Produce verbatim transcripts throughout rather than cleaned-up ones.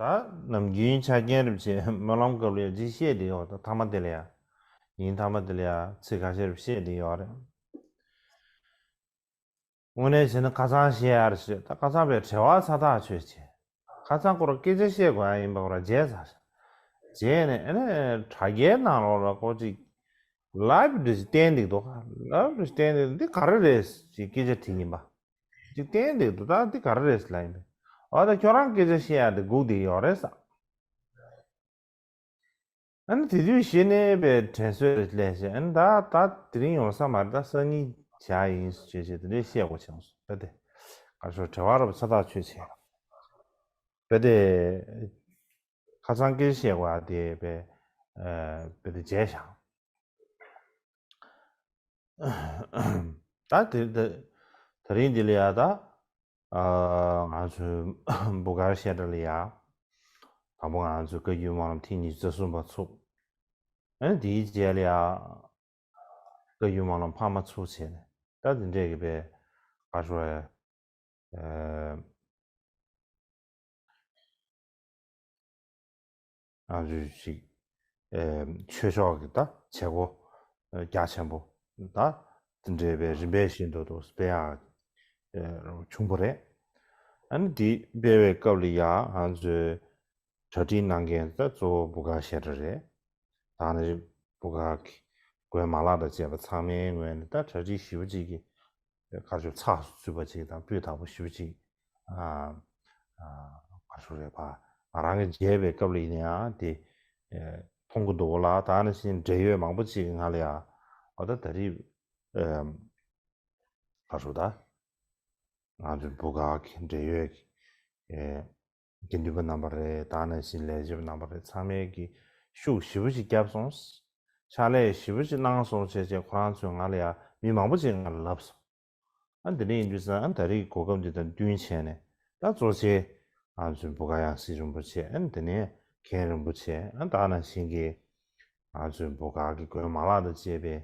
ད་ནམ་རྒྱུན་ཆ་རྐྱེན་རིམ་བྱེད་སྨོན་ལམ་སྐབས་ལ་ཡང་ཅིག་བཤད་བསྡད་ཡོད། ད་ཐ་མ་དེ་ལ་ཡང་ཉིན་ཐ་མ་དེ་ལ་ཡང་ཚིག་ཁ་ཤས་རིམ་བཤད་བསྡད་ཡོད་རེད། དངོས་གནས་བྱས་ན་ཁ་སང་བཤད་ཡ་རེད་ཞེས། ད་ཁ་སང་བའི་བྲེལ་བ་ཚ་ཐག་ཆོད་བྱས། ཁ་སང་ཁོ་རང་སྐད་ཆ་བཤད་དགོས་ཡ་ཡིན་པ་ཁོ་རང་བརྗེད་ཚར། བརྗེད་ནས་ཨ་ནི་དྲ་རྒྱའི་ནང་ལོགས་ལ་ཁོ་ཅིག་ལའིབ་འདྲ་ཞིག་བསྟན་འདུག་ལའིབ་འདྲ་ཞིག་བསྟན་འདུག་འདི་ག་རེ་རེད་ཅེས་སྐད་ཆ་དྲིས་ཡིན་པ། ཅིག་བསྟན་འདུག་ད་འདི་ག་རེ་རེད་ལབ་ཡིན་པས། འོ་ད་ཁྱོད་རང་སྐད་ཆ་བཤད་ཡ་འདི་སྒུག་བསྡད་ཡོད་རེད་ཟེར། ཨ་ནི་དེ་དུས་གཞི་ནས་པའི་དྲན་གསོས་ལས་བྱས། ཨ་ནི་ད་ད་དེ་རིང་ཡོང་ས་མ་རེད། ད་སང་ཉིན་བྱ་ཡིན་ཞེས་བྱས་དེ་འདྲའི་བཤད་དགོས་བྱུང་སོང་། རྦད་དེ་ག་ཚོད་བྲེལ་བ་རབ་ཚ་ཐག་ཆོད་བྱས། རྦད་དེ་ཁ་སང་སྐད་ཆ་བཤད་དགོས་ཡ་དེ་པའི་རྦད་དེ་བརྗེད་བཞག་ད་དེ་དེ་དེ་རིང་འདི་ལ་ཡ་ད་ཨ་ང་ཚོའི་བུ་གར་བཤད་གྲྭ་ལ་ཡ། དང་པོ་ང་ཚོའི་བཀའ་བརྒྱུད་སྨོན་ལམ་ཐེངས་ཉི་ཤུ་རྩ་གསུམ་པ་ཚུགས། ཨ་ནི་དེའི་རྗེས་ལ་ཡ་བཀའ་བརྒྱུད་སྨོན་ལམ་འཕར་མ་ཚུགས་བྱས་ནས། ད་དེ་འདྲས་ཀྱི་པའི་ག་ཚོད་ཨ། ང་ཚོས་ཅིག་ཨེ་ཆོས་ཕྱོགས་ཀྱི་ད་བྱེད་སྒོ་ཨེ་རྒྱ་ཆེན་པོ་ད་དེ་འདྲའི་བའི་རིམ་པས་བཞིན་དུ་འདུག་སྤེལ་ཡག་ཨེ་བྱུང་བ་རེད། ཨ་ནི་དེ་སྤེལ་བའི་སྐབས་ལ་ཡང་ང་ཚོས་གྲ་སྒྲིག་གནང་མཁན་ད་གཙོ་བོ་བུ་ག་བཤད་གྲྭ་རེད། ད་ནི་བུ་ག་གི་དགོན་མ་ལག་དང་བཅས་པ་ཚང་མའི་ངོས་ནས་ད་གྲ་སྒྲིག་ཞེ་པོ་ཅིག་གི་གར་ཞོག་ཚགས་སུ་ཚུད་པ་ཅིག་དང་སྤུས་དག་པོ་ཞེ་པོ་ཅིག་ཨ་ཨ་གར་ཞོག་རེད་པ། ང་རང་གི་མཇལ་བའི་སྐབས་ལ་ཡིན་ན་ཡང་དེ་ཨེ་མཐོང་གི་འདུག་ལ། ད་ནི་བཞིན་འབྲེལ་ཡོད་མང་པོ་ཅིག་གི་ང་ལ་ཡང་འོ་ད་ད་རེས་ཨེ་གར་ཞོག་ད་ང་ཚོའི་བུ་ག་གི་འབྲེལ་ཡོད་ཀྱི་ཨེ་དགེ་འདུན་པ་རྣམ་པ་རེད། ད་ནང་བཞིན་ལས་བྱེད་པ་རྣམ་པ་རེད། ཚང་མས་ཀྱི་ཤུགས་ཞེ་པོ་ཅིག་བརྒྱབ་སོང་། ཕྱག་ལས་ཞེ་པོ་ཅིག་གནང་སོང་བྱས་བྱས་ཁོ་རང་ཚོས་ང་ལ་ཡ་མི་མང་པོ་ཅིག་ང་ལ་ལབ་སོང་། ཨ་འདི་འདྲ་ཡིན་དུས་ཙང་ཨ་ད་རེས་གོ་སྐབས་འདི་དང་བསྟུན་བྱས་ནས་ད་གཙོ་ཆེ་ང་ཚོའི་བུ་ག་ཡང་སྲིད་རིན་པོ་ཆེ། ཨ་འདི་ནས་མཁན་རིན་པོ་ཆེ། ཨ་ད་ནང་བཞིན་གྱི་ང་ཚོའི་བུ་ག་གི་དགོན་མ་ལག་དང་བཅས་པའི་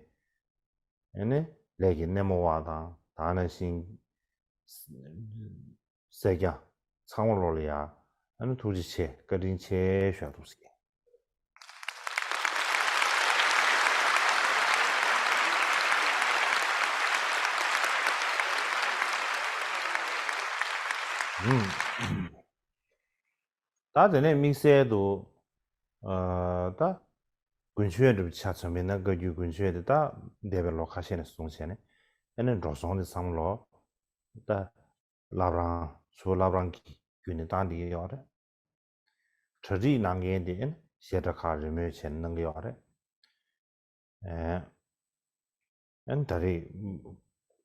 ཨ་ནི་ལས་ཀྱི་སྣེ་མོ་བ་དང་ད་ནང་བཞིན་སེར་སྐྱ་ཚང་མ་ལོ་ལ་ཡ་ཨ་ནི་ཐུགས་རྗེ་ཆེ་བཀའ་དྲིན་ཆེ་ཞུ་ཡ་འདུག་ཟེར། ད་དེ་ནས་དམིགས་བསལ་དུ་ཨ་ད་དགུན་ཆོས་འགྲུབ་ཆ་མཚོན་པས་ན་བཀའ་བརྒྱུད་དགུན་ཆོས་དེ་ད་འདས་པའི་ལོ་ཁ་ཤས་ནས་བཟུང་བྱས་ནས་ཨ་ནི་འགྲོ་སོང་དེ་ཚང་མ་ལོ་ད་བླ་བྲང་ཚུར་བླ་བྲང་གི་བརྒྱུད་ནས་བཏང་བསྡད་ཀྱི་ཡོད་རེད། གྲ་སྒྲིག་གནང་མཁན་དེ་ཨ་ནི་བཤད་གྲྭ་ཁག་རེས་མོས་བྱས་ནས་གནང་གི་ཡོད་རེད། ཨ་ནི་ད་རེས་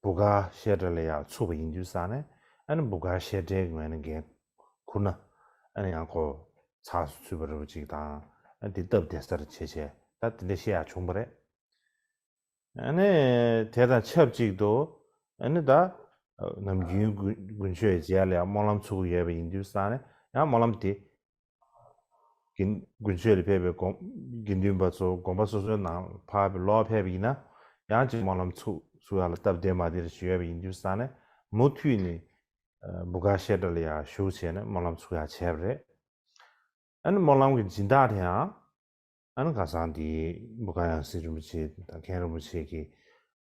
བུ་ག་བཤད་གྲྭ་ལ་ཡང་ཚུགས་པ་ཡིན་དུས་ཙང་ནས་ཨ་ནི་བུ་ག་བཤད་གྲྭའི་ངོས་ནས་འགན་ཁུར་ན་ཨ་ནི་ཡང་ཁོ་ཚགས་སུ་ཚུད་པ་རེ་བ་ཅིག་དང་ཨ་ནི་དེ་སྟབས་བདེ་སར་བྱེད་བྱས་ད་དེ་འདྲ་བཤད་ཡག་བྱུང་བ་རེད། ཨ་ནི་དེ་དང་ཆབས་ཅིག་ཏུ་ཨ་ནི་ད་ནམ་རྒྱུན་དགུན་དགུན་ཆོས་རྗེས་ལ་ཡང་སྨོན་ལམ་ཚུགས་ཀྱི་ཡོད་པ་ཡིན་དུས་ཙང་ནས་ཡང་སྨོན་ལམ་དེ། དགེ་དགུན་ཆོས་ལ་ཕེབས་པའི་དགོན་དགེ་འདུན་པ་ཚོ་དགོན་པ་སོ་སོའི་ནང་ཕར་ལོག་ཕེབས་པ་ཡིན་ན་ཡང་ཅིག་སྨོན་ལམ་ཚུགས་ཚུགས་ཡག་ལ་སྟབས་བདེ་མ་བདེ་རེ་ཞིག་ཡོད་པ་ཡིན་དུས་ཙང་ནས་མུ་མཐུད་ནས་ཨ་བུ་ག་བཤད་གྲྭ་ལ་ཡང་ཞུགས་བྱས་ནས་སྨོན་ལམ་ཚུགས་ཡག་བྱས་པ་རེད། ཨ་ནི་སྨོན་ལམ་གྱི་སྦྱིན་བདག་དེའང་ཨ་ནི་ཁ་སང་དེ་བུ་ག་ཡང་སྲིད་རིན་པོ་ཆེ་དང་མཁན་རིན་པོ་ཆེ་གིས་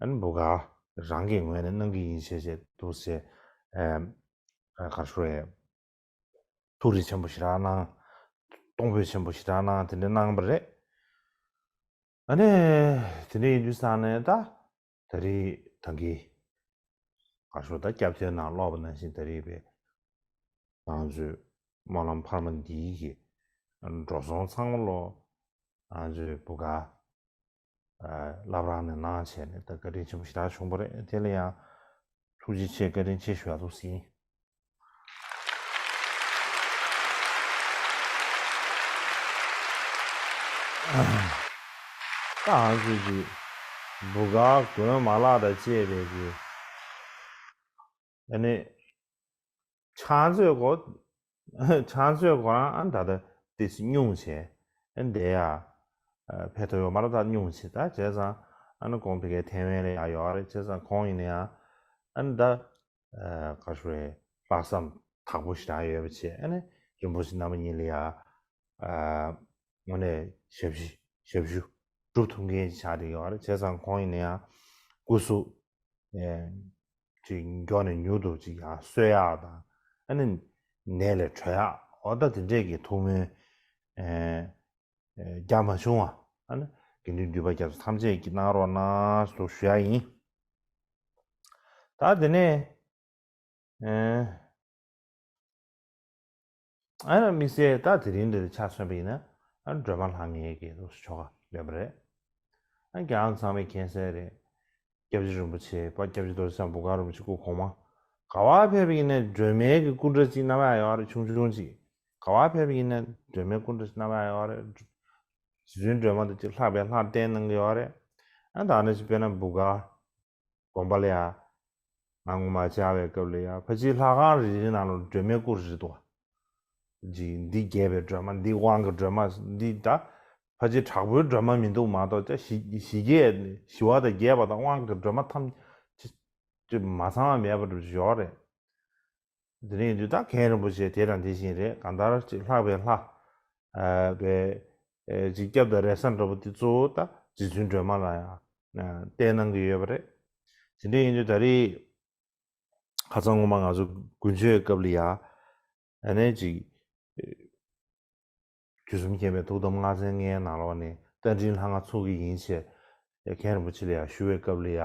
ཨ་ནི་བུ་ག་རང་གི་ངོས་ནས་གནང་གི་ཡིན་ཞེས་བྱས་འདུག་ཟེར་ཨ་ག་རེ་ཞུ་དགོས་རེད། ཐུགས་རེ་ཆེན་པོ་ཞེ་དྲག་གནང་། གཏོང་ཕོད་ཆེན་པོ་ཞེ་དྲག་གནང་། དེ་འདྲ་གནང་བ་རེད། ཨ་ནི་དེ་འདྲ་ཡིན་དུས་ཙང་ནས་ད་ད་རེས་ད་གིན་ག་ཞུ་ད་སྐྱབས་བཅོལ་ནང་ལོག་པ་ནང་བཞིན་ད་རེས་པའི་ང་ཚོའི་སྨོན་ལམ་འཕར་མ་འདིའི་གི་འགྲོ་སོང་ཚང་མ་ལོ་ང་ཚོའི་བུ་ག་བླ་བྲང་ནས་གནང་བྱས་ནས་ད་བཀའ་དྲིན་ཆེན་པོ་ཞེ་དྲག་བྱུང་བ་རེད། དེ་ལ་ཡང་ཐུགས་རྗེ་ཆེ་བཀའ་དྲིན་ཆེ་ཞུ་ཡག་འདུག་ཟིན། ད་ང་ཚོས་ཀྱི་བུ་ག་དགོན་མ་ལག་དང་བཅས་པའི་གི་ཨ་ནི་ཕྱག་མཛོད་གོ་ཕྱག་མཛོད་ཁོ་རང་ཨ་ནི་ད་ལྟ་ཏོག་ཙམ་ཉུང་བྱས་ཨ་ནི་དེ་ཡ་ཕེབས་ཐུབ་ཡོད་མ་རེད། ད་ཉུང་བྱས་ད་བྱས་ཙང་ཨ་ནི་ཁོང་ཕ་གིའི་ཐེ་ཝན་ལ་ཡ་ཡོད་རེད། བྱས་ཙང་ཁོང་ཡིན་ན་ཡང་ཨ་ནི་ད་ག་ཞུ་རེད། ལྷག་བསམ་དག་པོ་ཞེ་དྲག་ཡོད་པ་བྱས་ཨ་ནི་ རིན་པོ་ཆེ་རྣམ་པ་གཉིས་ལ་ཡ་ཨ་དངོས་གནས་ཞབས་ཕྱི་ཞབས་ཞུ་སྒྲུབ་ཐུབ་མཁན་ཅིག་ཆགས་བསྡད་ཡོད་རེད། བྱས་ཙང་ཁོང་ཡིན་ན་ཡང་སྐུ་གཟུགས་ཨེ་ཅིག་མགྱོགས་ནས་མྱུར་དུ་ཅིག་ཡང་གསོ་ཡག་དང་ཨ་ནི་ནད་ལས་གྲོལ་ཡག་འོ་ད་དེ་འདྲས་ཀྱི་ཐུགས་སྨོན་ཨེ་ཨེ་རྒྱག་མ་བྱུང་བ་ཨ་ནི་དགེ་འདུན་འདུས་པ་རྒྱ་མཚོ་ཐམས་ཅད་ཀྱིས་གནང་རོགས་གནང་ཞེས་ཞུ་ཡག་ཡིན། ད་དེ་ནས་ཨེ། ཨ་ནི་དམིགས་བསལ་ད་དེ་རིང་འདིར་ཆ་མཚོན་པ་ཡིན་ན་ཨ་ནི་སྒྲོལ་མ་ལྷ་ལྔའི་གི་ཆོ་ག་ཡོད་པ་རེད། ཨ་ནི་རྒྱལ་དབང་ཚང་མས་མཁྱེན་གསལ་རེད། སྐྱབས་རྗེ་རིན་པོ་ཆེ་པ་སྐྱབས་རྗེ་རྡོ་རྗེ་འཆང་འབུམ་དཀར་རིན་པོ་ཆེ་སྐུ་གོང་མ་ག་བ་ཕེབས་པ་ཡིན་ན་སྒྲོལ་མའི་གི་སྐུ་འདྲ་ཅིག་བསྣམས་ཡག་ཡོད་རེད། ཆུང་ཆུང་ཅིག་ག་བ་ཕེབས་པ་ཡིན་ན་སྒྲོལ་མའི་སྐུ་འདྲ་ཅིག་བསྣམས་ཡག་ཡོད་རེད། རྗེ་བཙུན་སྒྲོལ་མ་དེ་ཅིག་ལྷག་པའི་ལྷ་བསྟན་གནང་གི་ཡོད་རེད། ཨ་ནི་ད་ནི་ཅིག་དཔེར་ན་འབུམ་དཀར། དགོན་པ་ལ་ཡ། ང་ངོ་མ་བཅར་བའི་སྐབས་ལ་ཡ་ཕལ་ཆེར་ལྷ་ཁང་རེ་རེའི་ནང་ལ་སྒྲོལ་མའི་སྐུ་རེ་རེ་འདུག་བ། ཅིག་འདི་རྒྱས་པའི་སྒྲོལ་མ། འདི་དབང་གི་སྒྲོལ་མ། འདི་ད་ཕལ་ཆེར་དྲག་པོའི་སྒྲོལ་མ་མི་འདུག་མ་གཏོགས་ཅིག་ཞི་ཞི་རྒྱས་ཞི་བ་དང་རྒྱས་པ་དང་དབང་གི་སྒྲོལ་མ་ཐམས་ཅད་ཅིག་མ་ཚང་བ་མེད་པ་འདྲ་ཅིག་ཡོད་རེད། དེ་རིང་དུས་ད་མཁན་རིན་པོ་ཆེ་དེ་དང་དེ་བཞིན་རེད། གང་ལྟར་ཅིག་ལྷག་པའི་ལྷ། ཨ་པའི་ཨེ་ཅིག་སྐྱབས་དང་རེ་ས་འདྲ་པོ་དེ་གཙོ་བོ་ད་རྗེ་བཙུན་སྒྲོལ་མ་ལ་ཡང་ཨ་བསྟན་གནང་གི་ཡོད་པ་རེད། དེ་འདྲ་ཡིན་དུས་ད་རེས་ཁ་སང་སྔོན་མ་ང་ཚོ་དགུན་ཆོས་སྐབས་ལ་ཡ་ཨ་ནི་ཅིག་དུས་གསུམ་མཁྱེན་པའི་ཐུགས་དམ་ལྔ་ཚན་ལྔའི་ནང་ལོགས་ནས་རྟ་མགྲིན་ལྷ་ལྔ་ཚུགས་ཀྱི་ཡིན་ཞེས་མཁན་རིན་པོ་ཆེ་ལ་ཡང་ཞུ་བའི་སྐབས་ལ་ཡང་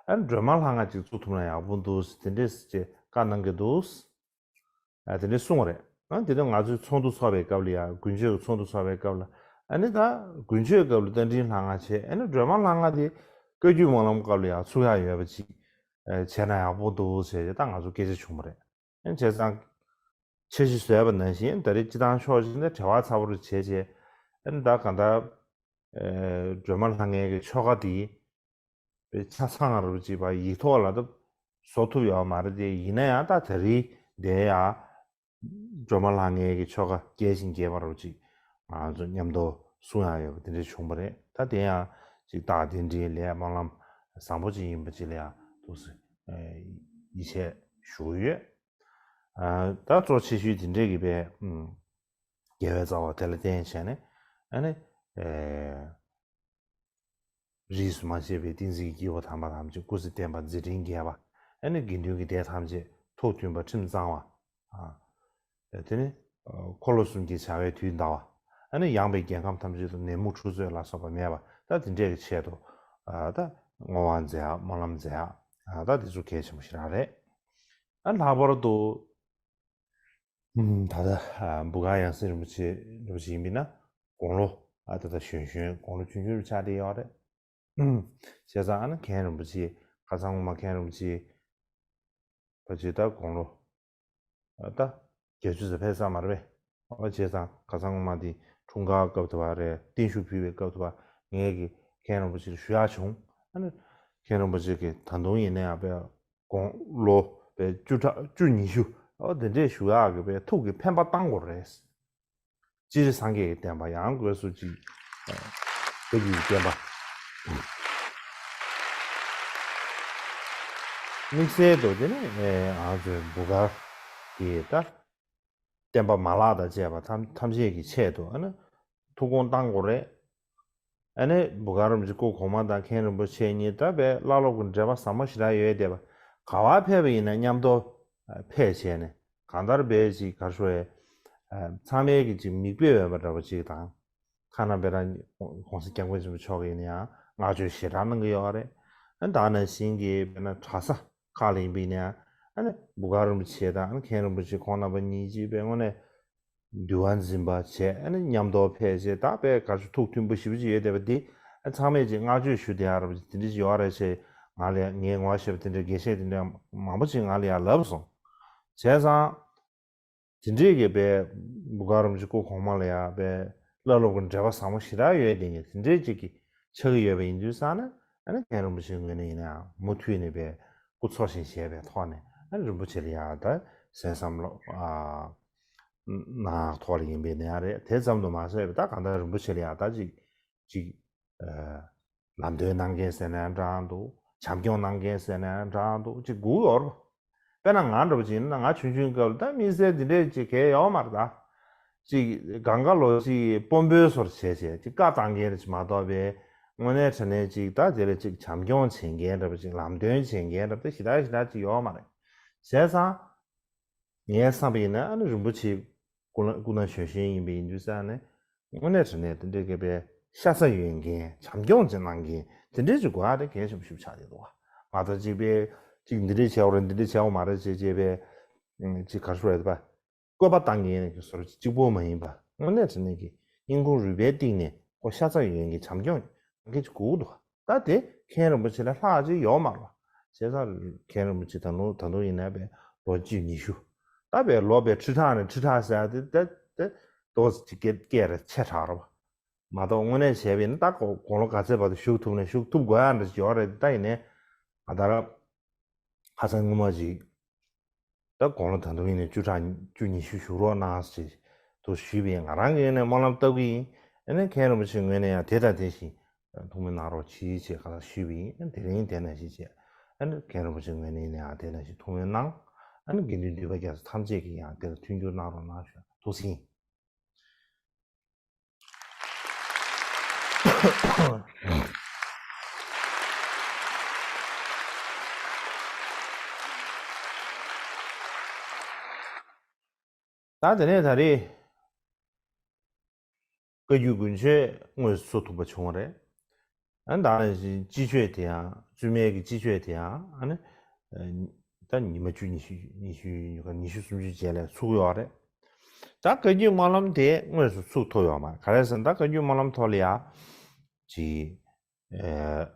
ཨ་ནི་སྒྲོལ་མ་ལྷ་ལྔ་ཅིག་ཚུགས་ཐུབ་ན་ཡག་པོ་འདུག་ཟེར་དེ་འདྲས་ཅེས་བཀའ་གནང་གི་འདུག་ཨ་དེ་འདྲས་གསུངས་པ་རེད། ཨ་དེ་ནས་ང་ཚོས་ཚོགས་འདུ་ཚོགས་པའི་སྐབས་ལ་ཡང་དགུན་ཆོས་ཀྱི་ཚོགས་འདུ་ཚོགས་པའི་སྐབས་ལ་ཨ་ནི་ད་དགུན་ཆོས་སྐབས་ལ་རྟ་མགྲིན་ལྷ་ལྔ་བྱས། ཨ་ནི་སྒྲོལ་མ་ལྷ་ལྔ་དེ་བཀའ་བརྒྱུད་སྨོན་ལམ་སྐབས་ལ་ཡང་ཚུགས་ཡག་ཡོད་པ་ཅིག་ཨ་བྱས་ན་ཡག་པོ་འདུག་ཟེར་ཏེ་ད་ང་ཚོ་སྐད་ཆ་བྱུང་བ་རེད། ཨ་ནི་བྱས་ཙང་། འཆར་གཞི་བཟོས་པ་ནང་བཞིན་ད་རེས་སྤྱི་བཏང་ཕྱོགས་གཅིག་ནས་བྲེལ་བ་ཚ་པོ་རུ་བྱས་བྱས། ཨ་ནི་ད་གང་ལྟར་ཨེ་སྒྲོལ་མ་ལྷ་ལྔའི་གི་ཆོ་ག་འདི་དཔེ་ཆ་ཚང་རུ་ཅིག་པ་ཡིག་ཐོག་ལ་ད་བཟོ་ཐུབ་ཡོད་མ་རེད་དེ། ཡིན་ན་ཡང་ད་ད་རེས་འདི་ཡ་སྒྲོལ་མ་ལྷ་ལྔའི་གི་ཆོ་ག་རྒྱས་ཤིང་རྒྱས་པ་རུ་ཅིག་ང་ཚོ་མཉམ་དུ་གསུང་ཡག་ཡོད་པ་དེ་འདྲ་བྱུང་བ་རེད། ད་དེ་ཡང་ཅིག་རྟགས་གདན་འདྲེན་ལས་སྨོན་ལམ་བཟང་པོ་ཅིག་ཡིན་པ་ཅིག་ལ་ཡང་ཐུགས་སུ་ཨེ་ཡིད་ཆེས་ཞུ་གི་ཡོད། ཨ་ད་གཙོ་ཆེ་ཤོས་དེ་འདྲས་ཀྱི་པའི་ཨུམ་རྒྱལ་བའི་རྩ་བ་དེ་ལ་བརྟེན་བྱས་ནས་ཨ་ནི་ཨེ་རིས་སུ་མ་ཆད་པའི་ཏིང་འཛིན་གྱི་སྐྱེས་བུ་དམ་པ་ཐམས་ཅད་སྐུ་ཚེ་བརྟན་པ་མཛད་འཕྲིན་རྒྱས་པ། ཨ་ནི་དགེ་འདུན་གྱི་སྡེ་ཐམས་ཅད་ཐུགས་མཐུན་པ་ཁྲིམས་གཙང་བ། ཨ་དེ་ནི་འཁོར་ལོ་གསུམ་གྱི་བྱ་བའི་དུས་འདའ་བ། ཨ་ནི་ཡངས་པའི་རྒྱལ་ཁམས་ཐམས་ཅད་དུ་ནད་མུག་འཁྲུག་རྩོད་ལ་སོགས་པ་མེད་པ། ད་དེ་འདྲས་ཀྱི་ཆེད་དུ་ཨ་ད་བསྔོ་བ་མཛད་ཡག་སྨོན་ལམ་མཛད་ཡག་ཨ་ད་དེ་ཚོ་གལ་ཆེན་པོ་ཞེ་དྲག་རེད། ཨ་ལྷག་པར་དུ་ཨུམ་ད་ལྟ་ཨ་འབུམ་དཀར་ཡང་སྲིད་རིན་པོ་ཆེ་རིན་པོ་ཆེ་ཡིན་པས་ན་དགུང་ལོ་ཨ་ད་ལྟ་གཞོན་གཞོན་དགུང་ལོ་ཆུང་ཆུང་རུ་ཆགས་བསྡད་ཡོད་རེད། ཨུམ་བྱས་ཙང་ཨ་ནི་མཁན་རིན་པོ་ཆེ་ཁ་སང་སྔོན་མ་མཁན་རིན་པོ་ཆེ་ཕལ་ཆེར་ད་དགུང་ལོ་ཨ་ད་བརྒྱད་ཅུ་ཙམ་ཕེབས་ཚར་མ་རེད་པས། ཨ་བྱས་ཙང་ཁ་སང་སྔོན་མ་དེ་འཁྲུངས་སྐར་སྐབས་དུ་བ་རེད། བརྟན་བཞུགས་ཕུལ་བའི་སྐབས་དུ་བ་ངས་ཀྱི་མཁན་རིན་པོ་ཆེར་ཞུ་ཡག་བྱུང་། ཨ་ནི་མཁན་རིན་པོ་ཆེ་གིས་ད་དུང་ཡིན་ན་ཡང་པས་དགུང་ལོ་པས་བཅུ་ཕྲག་བཅུ་ཉི་ཤུ་ཨོ་དེ་འདྲས་བཞུགས་ཡག་གི་པས་ཐུགས་ཀྱི་འཕེན་པ་བཏང་དགོས་རེད། སྤྱིར་སངས་རྒྱས་ཀྱི་བསྟན་པ་ཡང་སྒོས་སུ་ཅིག་བོད་ཀྱི་བསྟན་པ། དམིགས་བསལ་དུ་དེ་ནི་ང་ཚོའི་འབུམ་དཀར་གྱི་ད་བསྟན་པ་མ་བརླག་དང་བཅས་པ་ཐམས་ཐམས་ཅད་ཀྱི་ཆེད་དུ་ཨ་ནི་ཐུགས་དགོངས་བཏང་དགོས་རེད། ཨ་ནི་འབུམ་དཀར་རིན་པོ་ཆེ་སྐུ་གོང་མ་དང་མཁན་རིན་པོ་ཆེ་གཉིས་ད་དཔེ་བླ་སློབ་ཀྱི་འབྲེལ་བ་ཟབ་མོ་ཞེ་དྲག་ཡོད་བསྡད་པ། ག་བ་ཕེབས་པ་ཡིན་ན་མཉམ་དུ་ཕེབས་བྱས་ནས་གང་ལྟར་དཔེ་ཅིག་ག་རེ་ཞུ་ཨེ། ཚང་མས་ཀྱི་ཅིག་མིག་དཔེ་འོས་པ་འདྲ་པོ་ཅིག་དང་། ཁ་ན་དཔེར་ན་༸གོང་ས་༸སྐྱབས་མགོན་ཆེན་པོ་མཆོག་གིས་ཡིན་ན་ཡང་བསྔགས་བརྗོད་ཞེ་དྲག་གནང་གི་ཡོད་རེད། ཨ་ད་ནང་བཞིན་གྱི་དཔེར་ན་གྲྭ་ས་ཁག་ལ་ཡིན་པ་ཡིན་ན་ཡང་ཨ་ནི་འབུམ་དཀར་རིན་པོ་ཆེ་དང་ཨ་ནི་མཁན་རིན་པོ་ཆེ་ཁོང་རྣམ་པ་གཉིས་ཀྱིས་དཔེ་དངོས་གནས་འདུལ་བ་འཛིན་པ་བྱས། ཨ་ནི་མཉམ་དུ་ཕེབས་བྱས་ད་དཔེ་ག་ཚོད་ཐུགས་མཐུན་པོ་ཞེ་པོ་ཅིག་ཡོད་བསྡད་པ་འདི་ཨ་ཚང་མས་ཅིག་བསྔགས་བརྗོད་ཞུ་བསྡད་ཡག་ར་པ་ཅིག་དེ་འདྲ་ཅིག་ཡོད་རེད་ཅེས་ང་ལ་ངའི་ངོ་ཤེས་པ་དེ་འདྲའི་དགེ་བཤེས་དེ་འདྲ་མང་པོ་ཅིག་ང་ལ་ཡང་ལབ་སོང་། བྱས་ཙང་། དེ་འདྲས་ཀྱི་པའི་འབུམ་དཀར་རིན་པོ་ཆེ་སྐུ་གོང་མ་ལ་ཡང་པའི་བླ་སློབ་ཀྱི་འབྲེལ་བ་བཟང་པོ་ཞེ་དྲག་ཡོད་དེ་ནི་དེ་འདྲས་ཅིག་གི་ཆགས་ཀྱི་ཡོད་པ་ཡིན་དུས་ཙང་ན་ཨ་ནི་མཁན་རིན་པོ་ཆེའི་ངོས་ནས་ཡིན་ན་ཡང་མུ་མཐུད་ནས་པའི་སྐུ་འཚོ་ཞིང་གཞེས་པའི་ཐོག་ནས་ཨ་ནི་རིན་པོ་ཆེ་ལ་ཡང་ད་གསན་བསམ་བློ་ཨ་གནང་ཐོག་ལ་ཡིན་པའི་ནི་ཡང་རེད། དེ་ཙམ་དུ་མ་ཟད་པའི་ད་གང་ལྟར་རིན་པོ་ཆེ་ལ་ཡང་ད་ཅིག་ཅིག་ཨ། ལམ་སྟོན་གནང་མཁན་ཟེར་ན་ཡང་འདྲ་འདུག་བྱམས་སྐྱོང་གནང་མཁན་ཟེར་ན་ཡང་འདྲ་འདུག་ཅིག་སྒུག་ཡོད་རེད། དཔེར་ན་ང་འདྲ་པོ་ཅིག་ཡིན་ན་ང་ཆུང་ཆུང་སྐབས་ལ་ད་དམིགས་བསལ་འདི་འདྲས་ཅིག་གལ་ཡོད་མ་རེད་ད། ཅིག་གང་ག་ལོ་ཅིག་དཔོན་པོའི་བཟོ་འདྲ་བྱས་བྱས་ཅིག་བཀའ་བཏང་མཁན་རེད་ཅིག་མ་གཏོགས་པའི་དངོས་གནས་དྲང་གནས་ཅིག་ད་དེ་ལ་ཅིག་བྱམས་སྐྱོང་བྱེད་མཁན་འདྲ་པོ་ཅིག་ལམ་སྟོན་བྱེད་མཁན་འདྲ་པོ་ད་ཞེ་དྲག་ཞེ་དྲག་ཅིག་ཡོད་མ་རེད། བྱས་ཙང་ངའི་བསམ་པ་ཡིན་ན་ཨ་ནི་རིན་པོ་ཆེ་སྐུ་ན་སྐུ་ན་གཞོན་གཞོན་ཡིན་པ་ཡིན་དུས་ཙང་ནས་དངོས་གནས་དྲང་གནས་དེ་འདྲའི་གི་པའི་ཤ་ཚ་ཡོད་མཁན་བྱམས་སྐྱོང་ཅིག་གནང་མཁན་དེ་འདྲའི་ཅིག་དགོས་ཡ་དེ་གལ་ཆེན་པོ་ཞིག་ཆགས་ཀྱི་འདུག་བ། མ་གཏོགས་ཅིག་པའི་ཅིག་འདི་འདྲའི་བྱས་པ་རེད་འདི་འདྲའི་བྱས་པ་མ་རེད་ཅེས་བྱས་པའི་ཅིག་ག་རེ་ཞུ་དགོས་རེད་པ། བཀོད་པ་བཏང་མཁན་གྱི་བཟོ་འདྲ་གཅིག་པོ་མ་ཡིན་པ་དངོས་གནས་དྲང་གནས་ཀྱི་སྙིང་ཁུང་རུས་པའི་གཏིང་ནས་ཁོ་ཤ་ཚ་ཡོད་མཁན་གྱི་བྱམས་སྐྱོང་གནང་མཁན་ཅིག་དགོས་ཀྱི་འདུག་ད་དེ་མཁན་རིན་པོ་ཆེ་ལས་ལྷག་ཅིག་ཡོད་མ་རེད་བ། བྱས་ཙང་མཁན་རིན་པོ་ཆེ་ད་དུང་ད་དུང་ཡིན་ན་པའི་ལོ་བཅུ་ཉི་ཤུ། ད་པའི་ལོ་པའི་ཁྲི་ཕྲག་ནས་ཁྲི་ཕྲག་ཟེར་ཡ་དེ་ད་ད་ཏོག་ཙམ་ཅིག་སྐད་སྐད་རེ་ཆེ་དྲགས་རེད་བ། མ་གཏོགས་དངོས་གནས་བྱས་པ་ཡིན་ན་ད་དགུང་ལོ་ག་ཚད་བར་དུ་བཞུགས་ཐུབ་ནས་བཞུགས་ཐུབ་དགོས་ཡ་འདྲ་ཅིག་ཡོད་རེད་ད་ཡིན་ནའི་ང་ད་ར། ཧ་ཅང་སྔོན་མ་ཅིག་ད་དགུང་ལོ་ད་དུང་ཡིན་ནའི་བཅུ་ཕྲག་བཅུ་ཉི་ཤུ་བཞུགས་རོགས་གནང་ཞེས་དུ་ཞུས་པ་ཡིན། ང་རང་གི་ངོས་ནས་སྨོན་ལམ་བཏབ་ཀྱི་ཡིན། ཨ་ནི་མཁན་རིན་པོ་ཆེའི་ངོས་ནས་ཡང་དེ་དང་དེ་བཞིན་ཐུགས་སྨོན་གནང་རོགས་གྱིས་ཞེས་ག་ལ་ཞུས་པ་ཡིན། ཨ་ནི་དེ་རིང་དེ་ནང་བཞིན་བྱས། ཨ་ནི་མཁན་རིན་པོ་ཆེའི་ངོས་ནས་ཡིན་ནའི་ཡང་དེ་ནང་བཞིན་ཐུགས་སྨོན་གནང་། ཨ་ནི་དགེ་འདུན་འདུས་པ་རྒྱ་མཚོ་ཐམས་ཅད་ཀྱིས་ཡང་དེ་ལ་མཐུན་འགྱུར་གནང་རོགས་གནང་ཞུ་ཐུགས་ཟིན། ད་དེ་ནས་ད་རེས་བཀའ་བརྒྱུད་དགུན་ཆོས་དངོས་སུ་ཚུགས་ཐུབ་པ་བྱུང་བ་རེད། ཨ་ནི་ད་ནང་བཞིན་སྤྱི་ཆོས་དེ་ཡང་བཙུན་མའི་གི་སྤྱི་ཆོས་དེ་ཡང་ཨ་ནི་ད་ཉི་མ་བཅུ་ཉི་ཤུ་ཉི་ཤུ་ཉི་ཤུ་སུམ་ཅུ་རྗེས་ལ་ཚུགས་ཡོད་རེད། ད་བཀའ་བརྒྱུད་སྨོན་ལམ་དེ་དངོས་སུ་ཚུགས་ཐུབ་ཡོད་མ་རེད། ག་རེ་ཟེར་ན་ད་བཀའ་བརྒྱུད་སྨོན་ལམ་ཐོག་ལ་ཡ་ཅིག་ཨེ།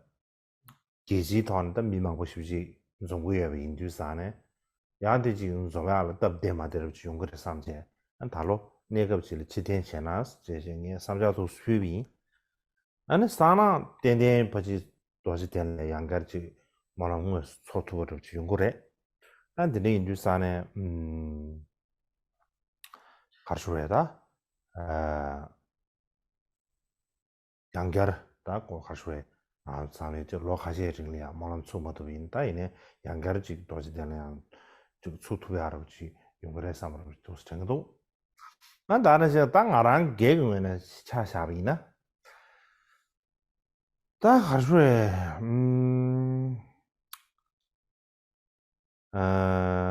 རྒྱལ་སྤྱིའི་ཐོག་ནས་ད་མི་མང་པོ་ཞེ་པོ་ཅིག་འཛོམས་ཀྱི་ཡོད་པ་ཡིན་དུས་ཙང་ནས། ཡང་དེ་ཅིག་འཛོམས་ཡག་ལ་སྟབས་བདེ་མ་བདེ་རབ་ཅིག་ཡོང་གི་རེད་བསམ་བྱས། ཨ་ད་ལོ་གནས་སྐབས་ཅིག་ལ་ཕྱིར་འཐེན་བྱས་ན་ཟེར་བྱས་ངས་བསམ་འཆར་ཐུགས་སུ་ཕུལ་བ་ཡིན། ཨ་ནི་གསང་སྔགས་ཏན་ཏན་ཕལ་ཆེར་རྡོ་རྗེ་གདན་ལ་ཡང་བསྐྱར་ཅིག་སྨོན་ལམ་དངོས་སུ་ཚོགས་ཐུབ་པ་རབ་ཅིག་ཡོང་གི་རེད། ཨ་འདི་འདྲ་ཡིན་དུས་ཙང་ནས་ཨུམ། ག་རེ་ཞུ་རེད་ད། ཨ། ཡང་བསྐྱར་ད་གོ་ཁ་ཤོར་བའི་ཚང་མས་ཅིག་ལོ་ཁ་ཤས་རིང་ལ་ཡང་སྨོན་ལམ་ཚུགས་མ་ཐུབ་པ་ཡིན། ད་ཡིན་ནའི་ཡང་བསྐྱར་ཅིག་རྡོ་རྗེ་གདན་ལ་ཡང་ཅིག་ཚུགས་ཐུབ་ཡག་རབ་ཅིག་ཡོང་གི་རེད་བསམ་པ་རབ་ཅིག་ཐུགས་སུ་དྲན་གྱི་འདུག་ང་ད་ནང་བཞིན་ད་ང་རང་སྒེར་གྱི་ངོས་ནས་ཆ་བཞག་པ་ཡིན་ན། ད་ག་རེ་ཞུ་རེད། ཨུམ། ཨ།